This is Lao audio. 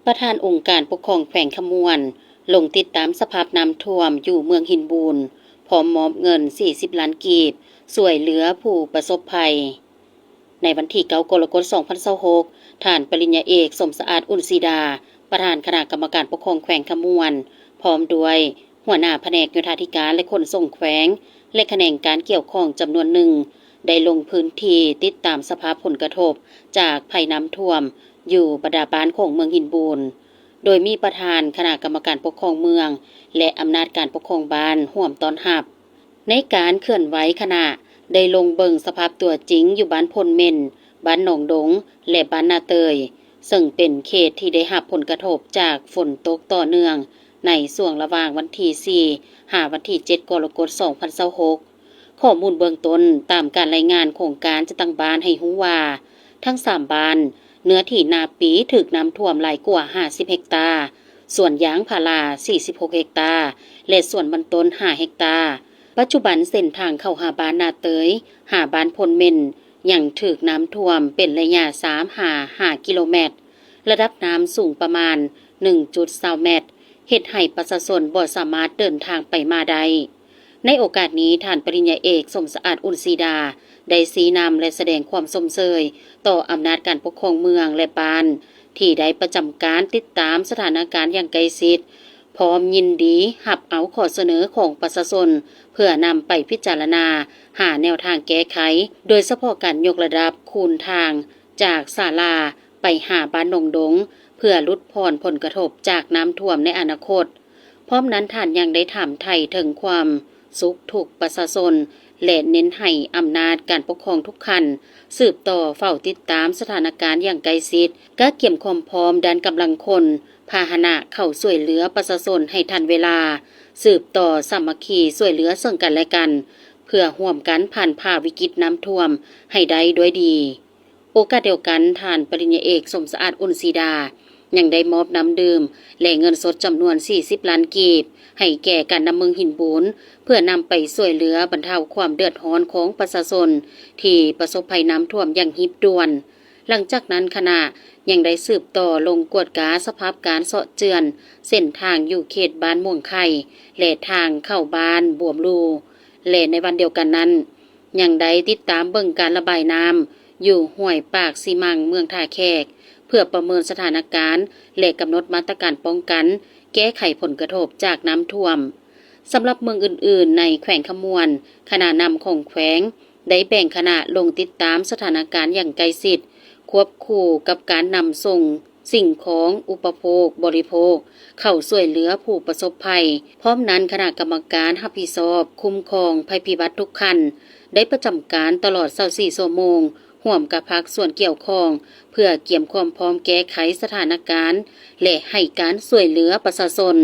ປະທານອົງການປົກຄອງແຂວງຄຳມ່ວນ ລົງຕິດຕາມສະພາບນ້ຳຖ້ວມຢູ່ເມືອງຫີນບູນ ພ້ອມມອບເງິນສີ່ສິບລ້ານກີບ ຊ່ວຍເຫຼືອຜູ້ປະສົບໄພ. ໃນວັນທີເກົ້າ ກໍລະກົດ ສອງພັນຊາວຫົກ ທ່ານປະລິນຍາເອກ ສົມສະອາດ ອຸ່ນສີດາ ປະທານຄະນະກຳມະການປົກຄອງແຂວງຄຳມ່ວນ ພ້ອມດ້ວຍຫົວໜ້າພະແນກໂຍທາທິການ ແລະ ຂົນສົ່ງແຂວງ ແລະ ຂະແໜງການກ່ຽວຂ້ອງຈຳນວນໜຶ່ງ ໄດ້ລົງພື້ນທີ່ຕິດຕາມສະພາບຜົນກະທົບຈາກໄພນ້ຳຖ້ວມຢູ່ບັນດາບ້ານຂອງເມືອງຫີນບູນ, ໂດຍມີປະທານຄະນະກຳມະການປົກຄອງເມືອງ ແລະ ອຳນາດການປົກຄອງບ້ານຮ່ວມຕ້ອນຮັບ. ໃນການເຄື່ອນໄຫວ, ຄະນະໄດ້ລົງເບິ່ງສະພາບຕົວຈິງຢູ່ບ້ານໂພນເໝັນ, ບ້ານໜອງດົງ ແລະ ບ້ານນາເຕີຍ, ເຊິ່ງເປັນເຂດທີ່ໄດ້ຮັບຜົນກະທົບຈາກຝົນຕົກຕໍ່ເນື່ອງໃນຊ່ວງລະຫວ່າງວັນທີສີ່ ຫາວັນທີເຈັດ ກໍລະກົດ ສອງພັນຊາວຫົກ. ຂໍ້ມູນເບື້ອງຕົ້ນ, ຕາມການລາຍງານໂຄງການຈັດຕັ້ງບ້ານໃຫ້ຮູ້ວ່າ ທັງສາມບ້ານ ເນື້ອທີ່ນາປີຖືກນ້ຳຖ້ວມຫຼາຍກວ່າຫ້າສິບເຮັກຕາ, ສວນຢາງພາລາສີ່ສິບຫົກເຮັກຕາ ແລະ ສວນມັນຕົ້ນຫ້າເຮັກຕາ. ປັດຈຸບັນເສັ້ນທາງເຂົ້າຫາບ້ານນາເຕີຍ ຫາບ້ານໂພນເໝັນ ຍັງຖືກນ້ຳຖ້ວມເປັນໄລຍະສາມຫາຫ້າກິໂລແມັດ, ລະດັບນ້ຳສູງປະມານໜຶ່ງຈຸດຊາວແມັດ, ເຮັດໃຫ້ປະຊາຊົນບໍ່ສາມາດເດີນທາງໄປມາໄດ້. ໃນໂອກາດນີ້, ທ່ານປະລິນຍາເອກ ສົມສະອາດ ອຸ່ນສີດາ ໄດ້ຊີ້ນຳ ແລະ ສະແດງຄວາມຊົມເຊີຍຕໍ່ອຳນາດການປົກຄອງເມືອງ ແລະ ບ້ານ ທີ່ໄດ້ປະຈຳການຕິດຕາມສະຖານະການຢ່າງໃກ້ຊິດ, ພ້ອມຍິນດີຮັບເອົາຂໍ້ສະເໜີຂອງປະຊາຊົນ ເພື່ອນຳໄປພິຈາລະນາຫາແນວທາງແກ້ໄຂ, ໂດຍສະເພາະການຍົກລະດັບຄູນທາງຈາກສາລາໄປຫາບ້ານໜອງດົງ ເພື່ອຫຼຸດຜ່ອນຜົນກະທົບຈາກນ້ຳຖ້ວມໃນອະນາຄົດ. ພ້ອມນັ້ນ, ທ່ານຍັງໄດ້ຖາມໄຖ່ເຖິງຄວາມສຸກທຸກປະຊາຊົນ ແລະ ເນັ້ນໃຫ້ອຳນາດການປົກຄອງທຸກຂັ້ນ ສືບຕໍ່ເຝົ້າຕິດຕາມສະຖານະການຢ່າງໃກ້ຊິດ, ກະກຽມຄວາມພ້ອມດ້ານກຳລັງຄົນ, ພາຫະນະເຂົ້າຊ່ວຍເຫຼືອປະຊາຊົນໃຫ້ທັນເວລາ, ສືບຕໍ່ສາມັກຄີຊ່ວຍເຫຼືອເຊິ່ງກັນ ແລະ ກັນ ເພື່ອຮ່ວມກັນຜ່ານຜ່າວິກິດນ້ຳຖ້ວມໃຫ້ໄດ້ດ້ວຍດີ. ໂອກາດດຽວກັນ, ທ່ານປະລິນຍາເອກ ສົມສະອາດ ອຸ່ນສີດາ ຍັງໄດ້ມອບນ້ຳດື່ມ ແລະ ເງິນສົດຈຳນວນສີ່ສິບລ້ານກີບ ໃຫ້ແກ່ການນຳເມືອງຫີນບູນ ເພື່ອນຳໄປຊ່ວຍເຫຼືອບັນເທົາຄວາມເດືອດຮ້ອນຂອງປະຊາຊົນທີ່ປະສົບໄພນ້ຳຖ້ວມຢ່າງຮີບດ່ວນ. ຫຼັງຈາກນັ້ນ, ຄະນະຍັງໄດ້ສືບຕໍ່ລົງກວດກາສະພາບການເຊາະເຈື່ອນເສັ້ນທາງຢູ່ເຂດບ້ານມ່ວງໄຂ່ ແລະ ທາງເຂົ້າບ້ານບວມລູ, ແລະ ໃນວັນດຽວກັນນັ້ນ ຍັງໄດ້ຕິດຕາມເບິ່ງການລະບາຍນ້ຳຢູ່ຫ້ວຍປາກຊີມັງ ເມືອງທ່າແຂກ ເພື່ອປະເມີນສະຖານະການ ແລະ ກຳນົດມາດຕະການປ້ອງກັນ ແກ້ໄຂຜົນກະທົບຈາກນ້ຳຖ້ວມ. ສຳລັບເມືອງອື່ນໆໃນແຂວງຄຳມ່ວນ, ຄະນະນຳຂອງແຂວງໄດ້ແບ່ງຄະນະລົງຕິດຕາມສະຖານະການຢ່າງໃກ້ຊິດ, ຄວບຄູ່ກັບການນຳສົ່ງ ສິ່ງຂອງອຸປະໂພກບໍລິໂພກເຂົ້າຊ່ວຍເຫຼືອຜູ້ປະສົບໄພ. ພ້ອມນັ້ນ, ຄະນະກຳມະການຮັບຜິດຊອບຄຸ້ມຄອງໄພພິບັດທຸກຂັ້ນ ໄດ້ປະຈຳການຕະຫຼອດຊາວສີ່ຊົ່ວໂມງ ຮ່ວມກັບພາກສ່ວນກ່ຽວຂ້ອງ ເພື່ອກຽມຄວາມພ້ອມແກ້ໄຂສະຖານະການ ແລະ ໃຫ້ການຊ່ວຍເຫຼືອປະຊາຊົນ.